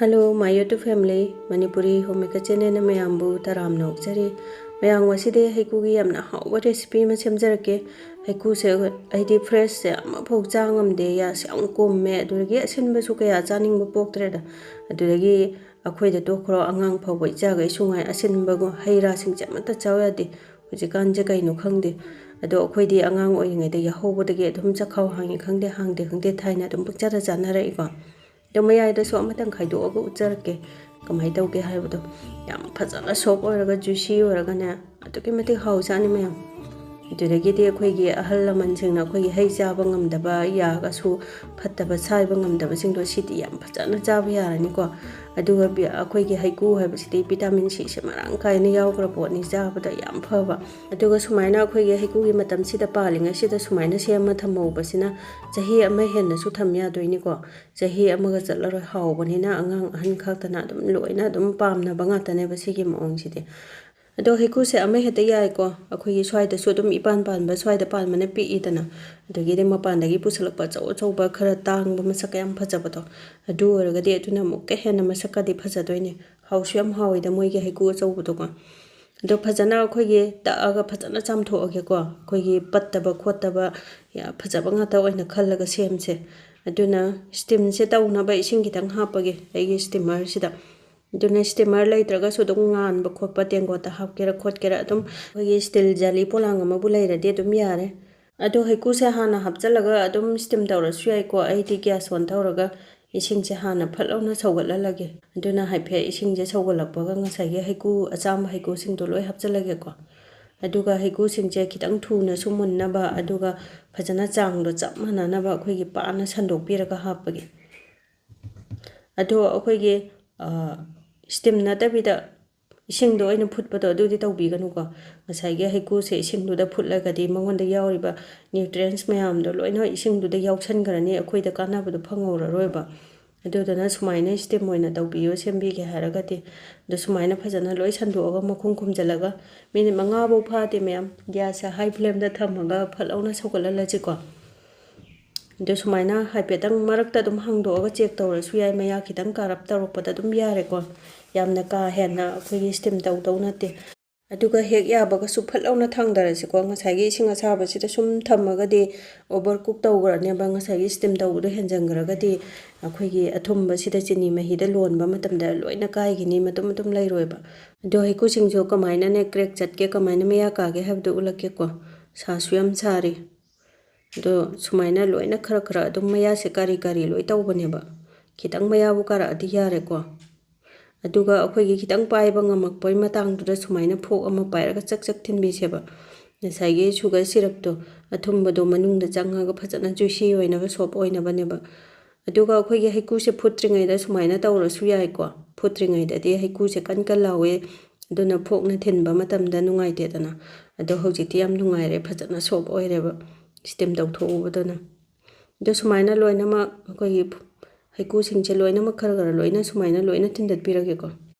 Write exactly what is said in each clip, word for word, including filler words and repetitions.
Hello, my YouTube family, Manipuri Homemaker channel ꯅ ꯃꯌꯥꯝꯕꯨ ꯇꯔꯥꯝꯅ ꯑꯣꯛꯆꯔꯤ꯫ ꯃꯌꯥꯝ, ꯉꯁꯤꯗꯤ ꯍꯩꯀꯨꯒꯤ ꯌꯥꯝꯅ ꯍꯥꯎꯕ recipe ꯑꯃ ꯁꯦꯝꯖꯔꯛꯀꯦ꯫ ꯍꯩꯀꯨꯁꯦ ꯑꯩꯗꯤ fresh ꯁꯦ ꯑꯃꯐꯥꯎ ꯆꯥ ꯉꯝꯗꯦ, ꯌꯥꯁꯦ ꯌꯥꯝ ꯀꯨꯝꯃꯦ, ꯑꯗꯨꯗꯒꯤ ꯑꯁꯤꯟꯕꯁꯨ ꯀꯌꯥ ꯆꯥꯅꯤꯡꯕ ꯄꯣꯛꯇ꯭ꯔꯦꯗ꯫ ꯑꯗꯨꯗꯒꯤ ꯑꯩꯈꯣꯏꯗ ꯇꯣꯛꯈ꯭ꯔꯣ, ꯑꯉꯥꯡ ꯐꯥꯎꯕ ꯏꯆꯥꯈꯩꯁꯨ ꯉꯥꯏ ꯑꯁꯤꯟꯕꯒꯨꯝ ꯍꯩ ꯔꯥꯁꯤꯡꯁꯦ ꯑꯃꯠꯇ ꯆꯥꯎ ꯌꯥꯗꯦ ꯍꯧꯖꯤꯛꯀꯥꯟꯁꯦ, ꯀꯩꯅꯣ ꯈꯪꯗꯦ꯫ ꯑꯗꯣ ꯑꯩꯈꯣꯏꯗꯤ ꯑꯉꯥꯡ ꯑꯣꯏꯔꯤꯉꯩꯗ ꯌꯥꯍꯧꯕꯗꯒꯤ ꯑꯗꯨꯝ ꯆꯥꯛꯈꯥꯎ ꯍꯥꯡꯉꯤ ꯈꯪꯗꯦ, ꯍꯥꯡꯗꯦ ꯈꯪꯗꯦ, ꯊꯥꯏꯅ ꯑꯗꯨꯝ ꯄꯪꯆꯥꯗ ꯆꯥꯅꯔꯛꯏꯀꯣ꯫ ꯑꯗꯣ ꯃꯌꯥꯏꯗꯁꯨ ꯑꯃꯇꯪ ꯈꯥꯏꯗꯣꯛꯑꯒ ꯎꯠꯆꯔꯛꯀꯦ, ꯀꯃꯥꯏꯅ ꯇꯧꯒꯦ ꯍꯥꯏꯕꯗꯣ꯫ ꯌꯥꯝ ꯐꯖꯅ soft ꯑꯣꯏꯔꯒ juicy ꯑꯣꯏꯔꯒꯅꯦ, ꯑꯗꯨꯛꯀꯤ ꯃꯇꯤꯛ ꯍꯥꯎꯖꯥꯠꯅꯤ ꯃꯌꯥꯝ꯫ ꯑꯗꯨꯗꯒꯤꯗꯤ ꯑꯩꯈꯣꯏꯒꯤ ꯑꯍꯜ ꯂꯃꯟꯁꯤꯡꯅ ꯑꯩꯈꯣꯏꯒꯤ ꯍꯩ ꯆꯥꯕ ꯉꯝꯗꯕ, ꯌꯥꯒꯁꯨ ꯐꯠꯇꯕ ꯁꯥꯏꯕ ꯉꯝꯗꯕꯁꯤꯡꯗꯣ ꯁꯤꯗꯤ ꯌꯥꯝ ꯐꯖꯅ ꯆꯥꯕ ꯌꯥꯔꯅꯤꯀꯣ꯫ ꯑꯗꯨꯒ ꯕꯤ-, ꯑꯩꯈꯣꯏꯒꯤ ꯍꯩꯀꯨ ꯍꯥꯏꯕꯁꯤꯗꯤ vitamin C ꯁꯦ ꯃꯔꯥꯡ ꯀꯥꯏꯅ ꯌꯥꯎꯈ꯭ꯔ ꯄꯣꯠꯅꯤ, ꯆꯥꯕꯗ ꯌꯥꯝ ꯐꯕ꯫ ꯑꯗꯨꯒ ꯁꯨꯃꯥꯏꯅ ꯑꯩꯈꯣꯏꯒꯤ ꯍꯩꯀꯨꯒꯤ ꯃꯇꯝꯁꯤꯗ ꯄꯥꯜꯂꯤꯉꯩꯁꯤꯗ ꯁꯨꯃꯥꯏꯅ ꯁꯦꯝꯃ ꯊꯝꯍꯧꯕꯁꯤꯅ ꯆꯍꯤ ꯑꯃ ꯍꯦꯟꯅꯁꯨ ꯊꯝ ꯌꯥꯗꯣꯏꯅꯤꯀꯣ꯫ ꯆꯍꯤ ꯑꯃꯒ ꯆꯠꯂꯔꯣꯏ, ꯍꯥꯎꯕꯅꯤꯅ ꯑꯉꯥꯡ ꯑꯍꯟ ꯈꯛꯇꯅ ꯑꯗꯨꯝ ꯂꯣꯏꯅ ꯑꯗꯨꯝ ꯄꯥꯝꯅꯕ ꯉꯥꯛꯇꯅꯦꯕ ꯁꯤꯒꯤ ꯃꯑꯣꯡꯁꯤꯗꯤ꯫ ꯑꯗꯣ ꯍꯩꯀꯨꯁꯦ ꯑꯃ ꯍꯦꯛꯇ ꯌꯥꯏꯀꯣ, ꯑꯩꯈꯣꯏꯒꯤ ꯁ꯭ꯋꯥꯏꯗꯁꯨ ꯑꯗꯨꯝ ꯏꯄꯥꯟ ꯄꯥꯟꯕ, ꯁ꯭ꯋꯥꯏꯗ ꯄꯥꯟꯕꯅ ꯄꯤꯛꯏꯗꯅ, ꯑꯗꯒꯤꯗꯤ ꯃꯄꯥꯟꯗꯒꯤ ꯄꯨꯁꯜꯂꯛꯄ ꯑꯆꯧ ꯑꯆꯧꯕ ꯈꯔ ꯇꯥꯡꯕ ꯃꯁꯛꯀ ꯌꯥꯝ ꯐꯖꯕꯗꯣ, ꯑꯗꯨ ꯑꯣꯏꯔꯒꯗꯤ ꯑꯗꯨꯅ ꯑꯃꯨꯛꯀ ꯍꯦꯟꯅ ꯃꯁꯛꯀꯗꯤ ꯐꯖꯗꯣꯏꯅꯦ꯫ ꯍꯥꯎꯁꯨ ꯌꯥꯝ ꯍꯥꯎꯋꯤꯗ ꯃꯣꯏꯒꯤ ꯍꯩꯀꯨ ꯑꯆꯧꯕꯗꯣꯀꯣ꯫ ꯑꯗꯣ ꯐꯖꯅ ꯑꯩꯈꯣꯏꯒꯤ ꯇꯛꯑꯒ ꯐꯖꯅ ꯆꯥꯝꯊꯣꯛꯑꯒꯦꯀꯣ, ꯑꯩꯈꯣꯏꯒꯤ ꯄꯠꯇꯕ ꯈꯣꯠꯇꯕ ꯌꯥ-, ꯐꯖꯕ ꯉꯥꯛꯇ ꯑꯣꯏꯅ ꯈꯜꯂꯒ ꯁꯦꯝꯁꯦ꯫ ꯑꯗꯨꯅ steam ꯁꯦ ꯇꯧꯅꯕ ꯏꯁꯤꯡ ꯈꯤꯇꯪ ꯍꯥꯞꯄꯒꯦ, ꯑꯩꯒꯤ steamer ꯁꯤꯗ꯫ ꯑꯗꯨꯅ steamer ꯂꯩꯇ꯭ꯔꯒꯁꯨ ꯑꯗꯨꯝ ꯉꯥꯟꯕ ꯈꯣꯠꯄ ꯇꯦꯡꯀꯣꯠꯇ ꯍꯥꯞꯀꯦꯔꯥ ꯈꯣꯠꯀꯦꯔꯥ ꯑꯗꯨꯝ ꯑꯩꯈꯣꯏꯒꯤ steel ꯖꯥꯂꯤ ꯄꯣꯂꯥꯡ ꯑꯃꯕꯨ ꯂꯩꯔꯗꯤ ꯑꯗꯨꯝ ꯌꯥꯔꯦ꯫ ꯑꯗꯣ ꯍꯩꯀꯨꯁꯦ ꯍꯥꯟꯅ ꯍꯥꯞꯆꯤꯜꯂꯒ ꯑꯗꯨꯝ steam ꯇꯧꯔꯁꯨ ꯌꯥꯏꯀꯣ꯫ ꯑꯩꯗꯤ gas on ꯇꯧꯔꯒ ꯏꯁꯤꯡꯁꯦ ꯍꯥꯟꯅ ꯐꯠ ꯂꯥꯎꯅ ꯁꯧꯒꯠꯍꯜꯂꯒꯦ꯫ ꯑꯗꯨꯅ ꯍꯥꯏꯐꯦꯠ ꯏꯁꯤꯡꯁꯦ ꯁꯧꯒꯠꯂꯛꯄꯒ ꯉꯁꯥꯏꯒꯤ ꯍꯩꯀꯨ, ꯑꯆꯥꯝꯕ ꯍꯩꯀꯨꯁꯤꯡꯗꯣ ꯂꯣꯏ ꯍꯥꯞꯆꯤꯜꯂꯒꯦꯀꯣ꯫ ꯑꯗꯨꯒ ꯍꯩꯀꯨꯁꯤꯡꯁꯦ ꯈꯤꯇꯪ ꯊꯨꯅꯁꯨ ꯃꯨꯟꯅꯕ, ꯑꯗꯨꯒ ꯐꯖꯅ ꯆꯥꯡꯗꯣ ꯆꯞ ꯃꯥꯟꯅꯅꯕ ꯑꯩꯈꯣꯏꯒꯤ ꯄꯥꯅ ꯁꯟꯗꯣꯛꯄꯤꯔꯒ ꯍꯥꯞꯄꯒꯦ꯫ ꯑꯗꯣ ꯑꯩꯈꯣꯏꯒꯤ, ꯑ, steam ꯅꯠꯇꯕꯤꯗ ꯏꯁꯤꯡꯗ ꯑꯣꯏꯅ ꯐꯨꯠꯄꯗꯣ ꯑꯗꯨꯗꯤ ꯇꯧꯕꯤꯒꯅꯨꯀꯣ꯫ ꯉꯁꯥꯏꯒꯤ ꯍꯩꯀꯨꯁꯦ ꯏꯁꯤꯡꯗꯨꯗ ꯐꯨꯠꯂꯒꯗꯤ ꯃꯉꯣꯟꯗ ꯌꯥꯎꯔꯤꯕ nutrients ꯃꯌꯥꯝꯗꯣ ꯂꯣꯏꯅ ꯏꯁꯤꯡꯗꯨꯗ ꯌꯥꯎꯁꯟꯈ꯭ꯔꯅꯤ, ꯑꯩꯈꯣꯏꯗ ꯀꯥꯟꯅꯕꯗꯣ ꯐꯪꯍꯧꯔꯔꯣꯏꯕ꯫ ꯑꯗꯨꯗꯨꯅ ꯁꯨꯃꯥꯏꯅ steam ꯑꯣꯏꯅ ꯇꯧꯕꯤꯌꯣ, ꯁꯦꯝꯕꯤꯒꯦ ꯍꯥꯏꯔꯒꯗꯤ꯫ ꯑꯗꯣ ꯁꯨꯃꯥꯏꯅ ꯐꯖꯅ ꯂꯣꯏ ꯁꯟꯗꯣꯛꯑꯒ ꯃꯈꯨꯝ ꯈꯨꯝꯖꯤꯜꯂꯒ minute ꯃꯉꯥꯐꯧ ꯐꯥꯗꯦ ꯃꯌꯥꯝ, gas ꯁꯦ high flame ꯗ ꯊꯝꯃꯒ ꯐꯠ ꯂꯥꯎꯅ ꯁꯧꯒꯠꯍꯜꯂꯁꯤꯀꯣ꯫ ꯑꯗꯣ ꯁꯨꯃꯥꯏꯅ ꯍꯥꯏꯐꯦꯠꯇꯪ ꯃꯔꯛꯇ ꯑꯗꯨꯝ ꯍꯥꯡꯗꯣꯛꯑꯒ ꯆꯦꯛ ꯇꯧꯔꯁꯨ ꯌꯥꯏ, ꯃꯌꯥ ꯈꯤꯇꯪ ꯀꯥꯔꯞ ꯇꯧꯔꯛꯄꯗ ꯑꯗꯨꯝ ꯌꯥꯔꯦꯀꯣ꯫ ꯌꯥꯝꯅ ꯀꯥ ꯍꯦꯟꯅ ꯑꯩꯈꯣꯏꯒꯤ ꯁ꯭ꯇꯤꯝ ꯇꯧꯗꯧ ꯅꯠꯇꯦ꯫ ꯑꯗꯨꯒ ꯍꯦꯛ ꯌꯥꯕꯒꯁꯨ ꯐꯠ ꯂꯥꯎꯅ ꯊꯥꯡꯗꯔꯁꯤꯀꯣ꯫ ꯉꯁꯥꯏꯒꯤ ꯏꯁꯤꯡ ꯑꯁꯥꯕꯁꯤꯗ ꯁꯨꯝ ꯊꯝꯃꯒꯗꯤ ꯑꯣꯚꯔ ꯀꯨꯛ ꯇꯧꯈ꯭ꯔꯅꯦꯕ꯫ ꯉꯁꯥꯏꯒꯤ ꯁ꯭ꯇꯤꯝ ꯇꯧꯕꯗꯣ ꯍꯦꯟꯖꯟꯈ꯭ꯔꯒꯗꯤ ꯑꯩꯈꯣꯏꯒꯤ ꯑꯊꯨꯝꯕꯁꯤꯗ ꯆꯤꯅꯤ ꯃꯍꯤꯗ ꯂꯣꯟꯕ ꯃꯇꯝꯗ ꯂꯣꯏꯅ ꯀꯥꯏꯈꯤꯅꯤ, ꯃꯇꯨꯝ ꯃꯇꯨꯝ ꯂꯩꯔꯣꯏꯕ꯫ ꯑꯗꯣ ꯍꯩꯀ꯭ꯔꯨꯁꯤꯡꯁꯨ ꯀꯃꯥꯏꯅꯅꯦ ꯀ꯭ꯔꯦꯛ ꯆꯠꯀꯦ, ꯀꯃꯥꯏꯅ ꯃꯌꯥ ꯀꯥꯒꯦ ꯍꯥꯏꯕꯗꯣ ꯎꯠꯂꯛꯀꯦꯀꯣ꯫ ꯁꯥꯁꯨ ꯌꯥꯝ ꯁꯥꯔꯤ꯫ ꯑꯗꯣ ꯁꯨꯃꯥꯏꯅ ꯂꯣꯏꯅ ꯈꯔ ꯈꯔ ꯑꯗꯨꯝ ꯃꯌꯥꯁꯦ ꯀꯥꯔꯤ ꯀꯥꯔꯤ ꯂꯣꯏ ꯇꯧꯕꯅꯦꯕ꯫ ꯈꯤꯇꯪ ꯃꯌꯥꯕꯨ ꯀꯥꯔꯛꯑꯗꯤ ꯌꯥꯔꯦꯀꯣ꯫ ꯑꯗꯨꯒ ꯑꯩꯈꯣꯏꯒꯤ ꯈꯤꯇꯪ ꯄꯥꯏꯕ ꯉꯝꯃꯛꯄꯒꯤ ꯃꯇꯥꯡꯗꯨꯗ ꯁꯨꯃꯥꯏꯅ ꯐꯣꯛ ꯑꯃ ꯄꯥꯏꯔꯒ ꯆꯛ ꯆꯛ ꯊꯤꯟꯕꯤꯁꯦꯕ꯫ ꯉꯁꯥꯏꯒꯤ ꯁꯨꯒꯔ ꯁꯤꯔꯞꯇꯣ, ꯑꯊꯨꯝꯕꯗꯣ ꯃꯅꯨꯡꯗ ꯆꯪꯉꯒ ꯐꯖꯅ ꯖꯨꯏꯁꯤ ꯑꯣꯏꯅꯕ, ꯁꯣꯞ ꯑꯣꯏꯅꯕꯅꯦꯕ꯫ ꯑꯗꯨꯒ ꯑꯩꯈꯣꯏꯒꯤ ꯍꯩꯀꯨꯁꯦ ꯐꯨꯠꯇ꯭ꯔꯤꯉꯩꯗ ꯁꯨꯃꯥꯏꯅ ꯇꯧꯔꯁꯨ ꯌꯥꯏꯀꯣ꯫ ꯐꯨꯠꯇ꯭ꯔꯤꯉꯩꯗꯗꯤ ꯍꯩꯀꯨꯁꯦ ꯀꯟ ꯀꯟ ꯂꯥꯎꯋꯦ, ꯑꯗꯨꯅ ꯐꯣꯛꯅ ꯊꯤꯟꯕ ꯃꯇꯝꯗ ꯅꯨꯡꯉꯥꯏꯇꯦꯗꯅ꯫ ꯑꯗꯣ ꯍꯧꯖꯤꯛꯇꯤ ꯌꯥꯝ ꯅꯨꯡꯉꯥꯏꯔꯦ, ꯐꯖꯅ ꯁꯣꯞ ꯑꯣꯏꯔꯦꯕ ꯁ꯭ꯇꯤꯝ ꯇꯧꯊꯣꯛꯎꯕꯗꯨꯅ꯫ ꯑꯗꯣ ꯁꯨꯃꯥꯏꯅ ꯂꯣꯏꯅꯃꯛ ꯑꯩꯈꯣꯏꯒꯤ ꯍꯩꯀꯨꯁꯤꯡꯁꯦ ꯂꯣꯏꯅꯃꯛ ꯈꯔ ꯈꯔ ꯂꯣꯏꯅ ꯁꯨꯃꯥꯏꯅ ꯂꯣꯏꯅ ꯊꯤꯟꯗꯠꯄꯤꯔꯒꯦꯀꯣ꯫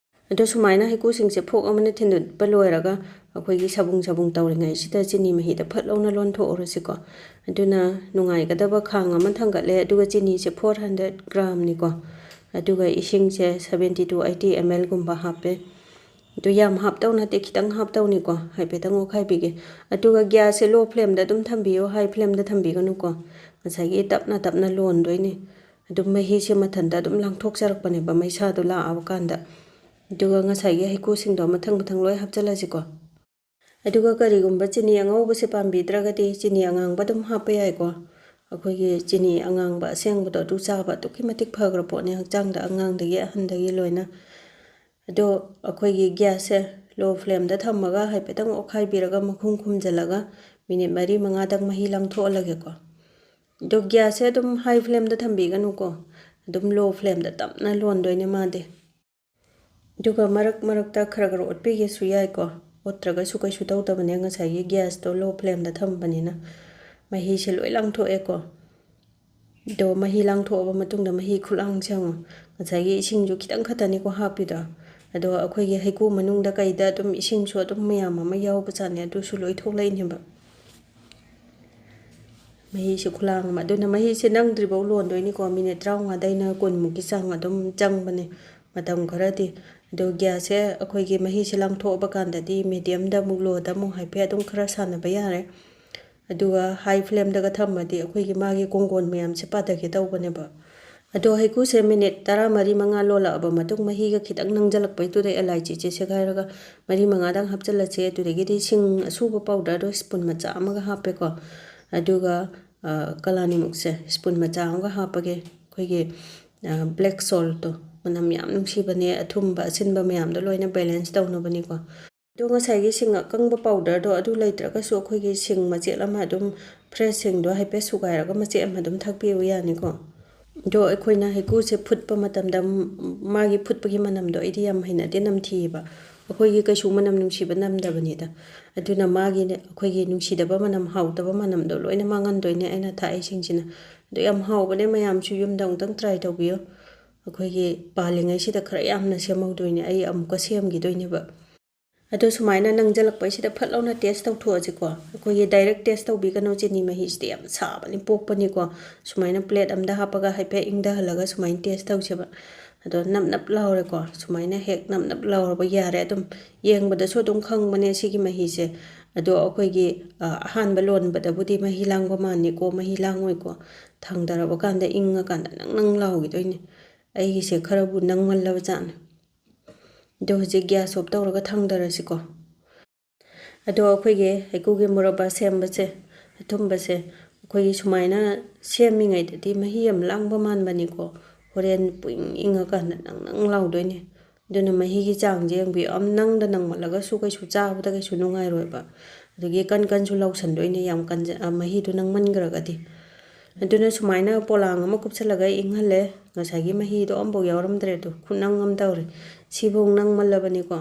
ꯑꯗꯣ ꯁꯨꯃꯥꯏꯅ ꯍꯩꯀꯨꯁꯤꯡꯁꯦ ꯐꯣꯛ ꯑꯃꯅ ꯊꯤꯟꯗꯠꯄ ꯂꯣꯏꯔꯒ ꯑꯩꯈꯣꯏꯒꯤ ꯁꯥꯕꯨꯡ ꯁꯥꯕꯨꯡ ꯇꯧꯔꯤꯉꯩꯁꯤꯗ ꯆꯤꯅꯤ ꯃꯍꯤꯗ ꯐꯠ ꯂꯥꯎꯅ ꯂꯣꯟꯊꯣꯛꯎꯔꯁꯤꯀꯣ꯫ ꯑꯗꯨꯅ ꯅꯨꯡꯉꯥꯏꯒꯗꯕ ꯈꯥꯡ ꯑꯃ ꯊꯥꯡꯒꯠꯂꯦ, ꯑꯗꯨꯒ ꯆꯤꯅꯤꯁꯦ ꯐꯣꯔ ꯍꯟꯗ꯭ꯔꯦꯠ ꯒ꯭ꯔꯥꯝꯅꯤꯀꯣ꯫ ꯑꯗꯨꯒ ꯏꯁꯤꯡꯁꯦ seventy to eighty ml ꯒꯨꯝꯕ ꯍꯥꯞꯄꯦ꯫ ꯑꯗꯨ ꯌꯥꯝ ꯍꯥꯞꯇꯧ ꯅꯠꯇꯦ, ꯈꯤꯇꯪ ꯍꯥꯞꯇꯧꯅꯤꯀꯣ꯫ ꯍꯥꯏꯐꯦꯠꯇꯪ ꯑꯣꯠꯈꯥꯏꯕꯤꯒꯦ꯫ ꯑꯗꯨꯒ ꯒ꯭ꯌꯥꯁꯁꯦ ꯂꯣ ꯐ꯭ꯂꯦꯝꯗ ꯑꯗꯨꯝ ꯊꯝꯕꯤꯌꯣ, ꯍꯥꯏ ꯐ꯭ꯂꯦꯝꯗ ꯊꯝꯕꯤꯒꯅꯨꯀꯣ꯫ ꯉꯁꯥꯏꯒꯤ ꯇꯞꯅ ꯇꯞꯅ ꯂꯣꯟꯗꯣꯏꯅꯦ꯫ ꯑꯗꯨꯝ ꯃꯍꯤꯁꯦ ꯃꯊꯟꯇ ꯑꯗꯨꯝ ꯂꯥꯡꯊꯣꯛꯆꯔꯛꯄꯅꯦꯕ ꯃꯩꯁꯥꯗꯣ ꯂꯥꯛꯑꯕ ꯀꯥꯟꯗ꯫ ꯑꯗꯨꯒ ꯉꯁꯥꯏꯒꯤ ꯍꯩꯀꯨꯁꯤꯡꯗꯣ ꯃꯊꯪ ꯃꯊꯪ ꯂꯣꯏ ꯍꯥꯞꯆꯤꯜꯂꯁꯤꯀꯣ꯫ ꯑꯗꯨꯒ ꯀꯔꯤꯒꯨꯝꯕ ꯆꯤꯅꯤ ꯑꯉꯧꯕꯁꯦ ꯄꯥꯝꯕꯤꯗ꯭ꯔꯒꯗꯤ ꯆꯤꯅꯤ ꯑꯉꯥꯡꯕ ꯑꯗꯨꯝ ꯍꯥꯞꯄ ꯌꯥꯏꯀꯣ꯫ ꯑꯩꯈꯣꯏꯒꯤ ꯆꯤꯅꯤ ꯑꯉꯥꯡꯕ ꯑꯁꯦꯡꯕꯗꯣ ꯑꯗꯨ ꯆꯥꯕ ꯑꯗꯨꯛꯀꯤ ꯃꯇꯤꯛ ꯐꯈ꯭ꯔ ꯄꯣꯠꯅꯤ ꯍꯛꯆꯥꯡꯗ, ꯑꯉꯥꯡꯗꯒꯤ ꯑꯍꯟꯗꯒꯤ ꯂꯣꯏꯅ꯫ ꯑꯗꯣ ꯑꯩꯈꯣꯏꯒꯤ ꯒ꯭ꯌꯥꯁꯁꯦ ꯂꯣ ꯐ꯭ꯂꯦꯝꯗ ꯊꯝꯃꯒ ꯍꯥꯏꯐꯦꯠꯇꯪ ꯑꯣꯠꯈꯥꯏꯕꯤꯔꯒ ꯃꯈꯨꯝ ꯈꯨꯝꯖꯤꯜꯂꯒ ꯃꯤꯅꯤꯠ ꯃꯔꯤ ꯃꯉꯥꯗꯪ ꯃꯍꯤ ꯂꯥꯡꯊꯣꯛꯍꯜꯂꯒꯦꯀꯣ꯫ ꯑꯗꯣ ꯒ꯭ꯌꯥꯁꯁꯦ ꯑꯗꯨꯝ ꯍꯥꯏ ꯐ꯭ꯂꯦꯝꯗ ꯊꯝꯕꯤꯒꯅꯨꯀꯣ, ꯑꯗꯨꯝ ꯂꯣ ꯐ꯭ꯂꯦꯝꯗ ꯇꯞꯅ ꯂꯣꯟꯗꯣꯏꯅꯦ ꯃꯥꯗꯤ꯫ ꯑꯗꯨꯒ ꯃꯔꯛ ꯃꯔꯛꯇ ꯈꯔ ꯈꯔ ꯑꯣꯠꯄꯤꯒꯦꯁꯨ ꯌꯥꯏꯀꯣ, ꯑꯣꯠꯇ꯭ꯔꯒꯁꯨ ꯀꯩꯁꯨ ꯇꯧꯗꯕꯅꯦ, ꯉꯁꯥꯏꯒꯤ ꯒ꯭ꯌꯥꯁꯇꯣ ꯂꯣ ꯐ꯭ꯂꯦꯝꯗ ꯊꯝꯕꯅꯤꯅ꯫ ꯃꯍꯤꯁꯦ ꯂꯣꯏ ꯂꯥꯡꯊꯣꯛꯑꯦꯀꯣ꯫ ꯑꯗꯣ ꯃꯍꯤ ꯂꯥꯡꯊꯣꯛꯑꯕ ꯃꯇꯨꯡꯗ ꯃꯍꯤ ꯈꯨꯂꯥꯡꯁꯦ ꯌꯦꯡꯉꯣ꯫ ꯉꯁꯥꯏꯒꯤ ꯏꯁꯤꯡꯁꯨ ꯈꯤꯇꯪ ꯈꯛꯇꯅꯤꯀꯣ ꯍꯥꯞꯄꯤꯗꯣ, ꯑꯗꯣ ꯑꯩꯈꯣꯏꯒꯤ ꯍꯩꯀꯨ ꯃꯅꯨꯡꯗ ꯀꯩꯗ ꯑꯗꯨꯝ ꯏꯁꯤꯡꯁꯨ ꯑꯗꯨꯝ ꯃꯌꯥꯝ ꯑꯃ ꯌꯥꯎꯕꯖꯥꯠꯅꯦ, ꯑꯗꯨꯁꯨ ꯂꯣꯏ ꯊꯣꯛꯂꯛꯏꯅꯦꯕ꯫ ꯃꯍꯤꯁꯦ ꯈꯨꯂꯥꯡ ꯑꯃ꯫ ꯑꯗꯨꯅ ꯃꯍꯤꯁꯦ ꯅꯪꯗ꯭ꯔꯤꯐꯥꯎ ꯂꯣꯟꯗꯣꯏꯅꯤꯀꯣ꯫ ꯃꯤꯅꯤꯠ ꯇꯔꯥꯃꯉꯥꯗꯩꯅ ꯀꯨꯟꯃꯨꯛꯀꯤ ꯆꯥꯡ ꯑꯗꯨꯝ ꯆꯪꯕꯅꯦ ꯃꯇꯝ ꯈꯔꯗꯤ꯫ ꯑꯗꯣ ꯒ꯭ꯌꯥꯁꯁꯦ ꯑꯩꯈꯣꯏꯒꯤ ꯃꯍꯤꯁꯦ ꯂꯥꯡꯊꯣꯛꯑꯕ ꯀꯥꯟꯗꯗꯤ ꯃꯦꯗꯤꯌꯝꯗ ꯑꯃꯨꯛ, ꯂꯣꯗ ꯑꯃꯨꯛ ꯍꯥꯏꯐꯦꯠ ꯑꯗꯨꯝ ꯈꯔ ꯁꯥꯟꯅꯕ ꯌꯥꯔꯦ꯫ ꯑꯗꯨꯒ ꯍꯥꯏ ꯐ꯭ꯂꯦꯝꯗꯒ ꯊꯝꯃꯗꯤ ꯑꯩꯈꯣꯏꯒꯤ ꯃꯥꯒꯤ ꯀꯣꯡꯒꯣꯟ ꯃꯌꯥꯝꯁꯦ ꯄꯥꯊꯒꯦ ꯇꯧꯕꯅꯦꯕ꯫ ꯑꯗꯣ ꯍꯩꯀꯨꯁꯦ ꯃꯤꯅꯤꯠ ꯇꯔꯥꯃꯔꯤ ꯃꯉꯥ ꯂꯣꯜꯂꯛꯑꯕ ꯃꯇꯨꯡ, ꯃꯍꯤꯒ ꯈꯤꯇꯪ ꯅꯪꯁꯤꯜꯂꯛꯄꯩꯗꯨꯗ ꯑꯦꯂꯥꯏꯆꯤꯁꯦ ꯁꯦꯒꯥꯏꯔꯒ ꯃꯔꯤ ꯃꯉꯥꯗꯪ ꯍꯥꯞꯆꯤꯜꯂꯁꯦ꯫ ꯑꯗꯨꯗꯒꯤꯗꯤ ꯁꯤꯡ ꯑꯁꯨꯕ ꯄꯥꯎꯗꯔꯗꯣ ꯁ꯭ꯄꯨꯟ ꯃꯆꯥ ꯑꯃꯒ ꯍꯥꯞꯄꯦꯀꯣ꯫ ꯑꯗꯨꯒ, ꯑ, ꯀꯂꯥꯅꯤꯃꯨꯛꯁꯦ ꯁ꯭ꯄꯨꯟ ꯃꯆꯥ ꯑꯃꯒ ꯍꯥꯞꯄꯒꯦ꯫ ꯑꯩꯈꯣꯏꯒꯤ, ꯑ, ꯕ꯭ꯂꯦꯛ ꯁꯣꯜꯠꯇꯣ, ꯃꯅꯝ ꯌꯥꯝ ꯅꯨꯡꯁꯤꯕꯅꯦ, ꯑꯊꯨꯝꯕ, ꯑꯁꯤꯟꯕ ꯃꯌꯥꯝꯗꯣ ꯂꯣꯏꯅ ꯕꯦꯂꯦꯟꯁ ꯇꯧꯅꯕꯅꯤꯀꯣ꯫ ꯑꯗꯣ ꯉꯁꯥꯏꯒꯤ ꯁꯤꯡ ꯑꯀꯪꯕ ꯄꯥꯎꯗꯔꯗꯣ ꯑꯗꯨ ꯂꯩꯇ꯭ꯔꯒꯁꯨ ꯑꯩꯈꯣꯏꯒꯤ ꯁꯤꯡ ꯃꯆꯦꯠ ꯑꯃ ꯑꯗꯨꯝ, ꯐ꯭ꯔꯦꯁ ꯁꯤꯡꯗꯣ ꯍꯥꯏꯐꯦꯠ ꯁꯨꯒꯥꯏꯔꯒ ꯃꯆꯦꯠ ꯑꯃ ꯑꯗꯨꯝ ꯊꯥꯛꯄꯤꯕ ꯌꯥꯅꯤꯀꯣ꯫ ꯑꯗꯣ ꯑꯩꯈꯣꯏꯅ ꯍꯩꯀꯨꯁꯦ ꯐꯨꯠꯄ ꯃꯇꯝꯗ, ꯃꯥꯒꯤ ꯐꯨꯠꯄꯒꯤ ꯃꯅꯝꯗꯣ ꯑꯩꯗꯤ ꯌꯥꯝ ꯍꯩꯅꯗꯦ, ꯅꯝꯊꯤꯑꯕ꯫ ꯑꯩꯈꯣꯏꯒꯤ ꯀꯩꯁꯨ ꯃꯅꯝ ꯅꯨꯡꯁꯤꯕ ꯅꯝꯗꯕꯅꯤꯗ꯫ ꯑꯗꯨꯅ ꯃꯥꯒꯤ, ꯑꯩꯈꯣꯏꯒꯤ ꯅꯨꯡꯁꯤꯗꯕ ꯃꯅꯝ, ꯍꯥꯎꯇꯕ ꯃꯅꯝꯗꯣ ꯂꯣꯏꯅ ꯃꯥꯡꯍꯟꯗꯣꯏꯅꯦ ꯑꯩꯅ ꯊꯥꯛꯏꯁꯤꯡꯁꯤꯅ꯫ ꯑꯗꯣ ꯌꯥꯝ ꯍꯥꯎꯕꯅꯦ, ꯃꯌꯥꯝꯁꯨ ꯌꯨꯝꯗ ꯑꯃꯨꯛꯇꯪ ꯇ꯭ꯔꯥꯏ ꯇꯧꯕꯤꯌꯨ꯫ ꯑꯩꯈꯣꯏꯒꯤ ꯄꯥꯜꯂꯤꯉꯩꯁꯤꯗ ꯈꯔ ꯌꯥꯝꯅ ꯁꯦꯝꯍꯧꯗꯣꯏꯅꯦ, ꯑꯩ ꯑꯃꯨꯛꯀ ꯁꯦꯝꯈꯤꯗꯣꯏꯅꯦꯕ꯫ ꯑꯗꯣ ꯁꯨꯃꯥꯏꯅ ꯅꯪꯁꯤꯜꯂꯛꯄꯩꯁꯤꯗ ꯐꯠ ꯂꯥꯎꯅ ꯇꯦꯁ ꯇꯧꯊꯣꯛꯑꯁꯤꯀꯣ꯫ ꯑꯩꯈꯣꯏꯒꯤ ꯗꯥꯏꯔꯦꯛ ꯇꯦꯁ ꯇꯧꯕꯤꯒꯅꯨ, ꯆꯤꯅꯤ ꯃꯍꯤꯁꯤꯗꯤ ꯌꯥꯝ ꯁꯥꯕꯅꯤ, ꯄꯣꯛꯄꯅꯤꯀꯣ꯫ ꯁꯨꯃꯥꯏꯅ ꯄ꯭ꯂꯦꯠ ꯑꯝꯗ ꯍꯥꯞꯄꯒ ꯍꯥꯏꯐꯦꯠ ꯏꯪꯊꯍꯜꯂꯒ ꯁꯨꯃꯥꯏꯅ ꯇꯦꯁ ꯇꯧꯁꯦꯕ꯫ ꯑꯗꯣ ꯅꯞ ꯅꯞ ꯂꯥꯎꯔꯦꯀꯣ꯫ ꯁꯨꯃꯥꯏꯅ ꯍꯦꯛ ꯅꯞ ꯅꯞ ꯂꯥꯎꯔꯕ ꯌꯥꯔꯦ꯫ ꯑꯗꯨꯝ ꯌꯦꯡꯕꯗꯁꯨ ꯑꯗꯨꯝ ꯈꯪꯕꯅꯦ ꯁꯤꯒꯤ ꯃꯍꯤꯁꯦ꯫ ꯑꯗꯣ ꯑꯩꯈꯣꯏꯒꯤ, ꯑ, ꯑꯍꯥꯟꯕ ꯂꯣꯟꯕꯗꯕꯨꯗꯤ ꯃꯍꯤ ꯂꯥꯡꯕ ꯃꯥꯟꯅꯤꯀꯣ, ꯃꯍꯤ ꯂꯥꯡꯉꯣꯏꯀꯣ꯫ ꯊꯥꯡꯗꯔꯕ ꯀꯥꯟꯗ, ꯏꯪꯉꯀꯥꯟꯗ ꯅꯪ ꯅꯪ ꯂꯥꯎꯈꯤꯗꯣꯏꯅꯦ꯫ ꯑꯩꯒꯤꯁꯦ ꯈꯔꯕꯨ ꯅꯪꯃꯜꯂꯕ ꯖꯥꯠꯅꯦ꯫ ꯑꯗꯣ ꯍꯧꯖꯤꯛ ꯒ꯭ꯌꯥꯁ ꯑꯣꯐ ꯇꯧꯔꯒ ꯊꯥꯡꯗꯔꯁꯤꯀꯣ꯫ ꯑꯗꯣ ꯑꯩꯈꯣꯏꯒꯤ ꯍꯩꯀꯨꯒꯤ ꯃꯨꯔꯕꯥ ꯁꯦꯝꯕꯁꯦ, ꯑꯊꯨꯝꯕꯁꯦ, ꯑꯩꯈꯣꯏꯒꯤ ꯁꯨꯃꯥꯏꯅ ꯁꯦꯝꯃꯤꯉꯩꯗꯗꯤ ꯃꯍꯤ ꯌꯥꯝ ꯂꯥꯡꯕ ꯃꯥꯟꯕꯅꯤꯀꯣ꯫ ꯍꯣꯔꯦꯟ ꯄꯨꯡ ꯏꯪꯉꯀꯥꯟꯗ ꯅꯪ ꯅꯪ ꯂꯥꯎꯗꯣꯏꯅꯦ꯫ ꯑꯗꯨꯅ ꯃꯍꯤꯒꯤ ꯆꯥꯡꯁꯦ ꯌꯦꯡꯕꯤꯌꯨ꯫ ꯌꯥꯝ ꯅꯪꯗ ꯅꯪꯃꯜꯂꯒꯁꯨ ꯀꯩꯁꯨ ꯆꯥꯕꯗ ꯀꯩꯁꯨ ꯅꯨꯡꯉꯥꯏꯔꯣꯏꯕ꯫ ꯑꯗꯒꯤ ꯀꯟ ꯀꯟꯁꯨ ꯂꯥꯎꯁꯟꯗꯣꯏꯅꯦ, ꯌꯥꯝ ꯀꯟꯖ-, ꯑ, ꯃꯍꯤꯗꯣ ꯅꯪꯃꯟꯈ꯭ꯔꯒꯗꯤ꯫ ꯑꯗꯨꯅ ꯁꯨꯃꯥꯏꯅ ꯄꯣꯂꯥꯡ ꯑꯃ ꯀꯨꯞꯁꯜꯂꯒ ꯏꯪꯍꯜꯂꯦ꯫ ꯉꯁꯥꯏꯒꯤ ꯃꯍꯤꯗꯣ ꯑꯝꯐꯥꯎ ꯌꯥꯎꯔꯝꯗ꯭ꯔꯦ꯫ ꯑꯗꯣ ꯈꯨꯅꯪ ꯑꯃ ꯇꯧꯔꯦ꯫ ꯁꯤꯐꯧ ꯅꯪꯃꯜꯂꯕꯅꯤꯀꯣ꯫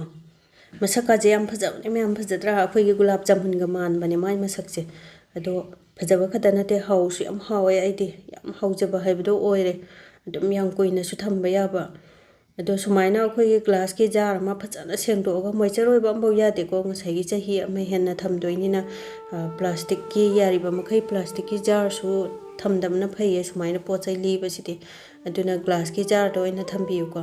ꯃꯁꯛꯀꯥꯁꯦ ꯌꯥꯝ ꯐꯖꯕꯅꯦ ꯃꯌꯥꯝ, ꯐꯖꯗ꯭ꯔꯥ? ꯑꯩꯈꯣꯏꯒꯤ ꯒꯨꯂꯥꯞ ꯖꯥꯃꯨꯟꯒ ꯃꯥꯟꯕꯅꯦ ꯃꯥꯏ ꯃꯁꯛꯁꯦ꯫ ꯑꯗꯣ ꯐꯖꯕ ꯈꯛꯇ ꯅꯠꯇꯦ, ꯍꯥꯎꯁꯨ ꯌꯥꯝ ꯍꯥꯎꯋꯦ꯫ ꯑꯩꯗꯤ ꯌꯥꯝ ꯍꯥꯎꯖꯕ ꯍꯥꯏꯕꯗꯣ ꯑꯣꯏꯔꯦ꯫ ꯑꯗꯨꯝ ꯌꯥꯝ ꯀꯨꯏꯅꯁꯨ ꯊꯝꯕ ꯌꯥꯕ꯫ ꯑꯗꯣ ꯁꯨꯃꯥꯏꯅ ꯑꯩꯈꯣꯏꯒꯤ ꯒ꯭ꯂꯥꯁꯀꯤ ꯖꯥꯔ ꯑꯃ ꯐꯖꯅ ꯁꯦꯡꯗꯣꯛꯑꯒ, ꯃꯣꯏꯆꯔ ꯑꯣꯏꯕ ꯑꯃꯐꯥꯎ ꯌꯥꯗꯦꯀꯣ, ꯉꯁꯥꯏꯒꯤ ꯆꯍꯤ ꯑꯃ ꯍꯦꯟꯅ ꯊꯝꯗꯣꯏꯅꯤꯅ꯫ ꯄ꯭ꯂꯥꯁꯇꯤꯛꯀꯤ, ꯌꯥꯔꯤꯕ ꯃꯈꯩ ꯄ꯭ꯂꯥꯁꯇꯤꯛꯀꯤ ꯖꯥꯔꯁꯨ ꯊꯝꯗꯕꯅ ꯐꯩꯌꯦ ꯁꯨꯃꯥꯏꯅ ꯄꯣꯠ ꯆꯩ ꯂꯤꯕꯁꯤꯗꯤ꯫ ꯑꯗꯨꯅ ꯒ꯭ꯂꯥꯁꯀꯤ ꯖꯥꯔꯗ ꯑꯣꯏꯅ ꯊꯝꯕꯤꯌꯨꯀꯣ꯫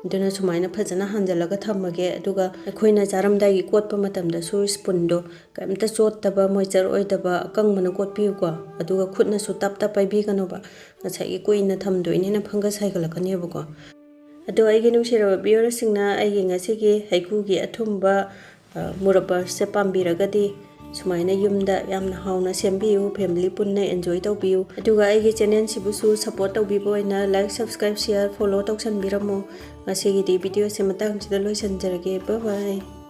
ꯑꯗꯨꯅ ꯁꯨꯃꯥꯏꯅ ꯐꯖꯅ ꯍꯥꯟꯖꯜꯂꯒ ꯊꯝꯃꯒꯦ꯫ ꯑꯗꯨꯒ ꯑꯩꯈꯣꯏꯅ ꯆꯥꯔꯝꯗꯥꯏꯒꯤ ꯀꯣꯠꯄ ꯃꯇꯝꯗꯁꯨ ꯁ꯭ꯄꯨꯟꯗꯣ ꯀꯩꯝꯇ ꯆꯣꯠꯇꯕ, ꯃꯣꯏꯆꯔ ꯑꯣꯏꯗꯕ, ꯑꯀꯪꯕꯅ ꯀꯣꯠꯄꯤꯌꯨꯀꯣ꯫ ꯑꯗꯨꯒ ꯈꯨꯠꯅꯁꯨ ꯇꯞ ꯇꯞ ꯄꯥꯏꯕꯤꯒꯅꯣꯕ, ꯉꯁꯥꯏꯒꯤ ꯀꯨꯏꯅ ꯊꯝꯗꯣꯏꯅꯤꯅ ꯐꯪꯒꯁ ꯍꯥꯏꯒꯠꯂꯛꯀꯅꯦꯕꯀꯣ꯫ ꯑꯗꯣ ꯑꯩꯒꯤ ꯅꯨꯡꯁꯤꯔꯕ ꯚꯤꯌꯨꯋꯔꯁꯤꯡꯅ ꯑꯩꯒꯤ ꯉꯁꯤꯒꯤ ꯍꯩꯀ꯭ꯔꯨꯒꯤ ꯑꯊꯨꯝꯕ, ꯑ, ꯃꯨꯔꯕꯁꯦ ꯄꯥꯝꯕꯤꯔꯒꯗꯤ ꯁꯨꯃꯥꯏꯅ ꯌꯨꯝꯗ ꯌꯥꯝꯅ ꯍꯥꯎꯅ ꯁꯦꯝꯕꯤꯌꯨ, ꯐꯦꯃꯤꯂꯤ ꯄꯨꯟꯅ ꯑꯦꯟꯖꯣꯏ ꯇꯧꯕꯤꯌꯨ꯫ ꯑꯗꯨꯒ ꯑꯩꯒꯤ ꯆꯦꯅꯦꯜꯁꯤꯕꯨꯁꯨ ꯁꯞꯄꯣꯔꯠ ꯇꯧꯕꯤꯕ ꯑꯣꯏꯅ ꯂꯥꯏꯛ, ꯁꯕꯁꯀ꯭ꯔꯥꯏꯕ, ꯁꯤꯌꯔ, ꯐꯣꯂꯣ ꯇꯧꯁꯟꯕꯤꯔꯝꯃꯨ꯫ ꯉꯁꯤꯒꯤꯗꯤ ꯚꯤꯗꯤꯑꯣꯁꯦ ꯃꯇꯥꯡꯁꯤꯗ ꯂꯣꯏꯁꯤꯟꯖꯔꯒꯦ꯫ ꯕꯥꯏ ꯕꯥꯏ꯫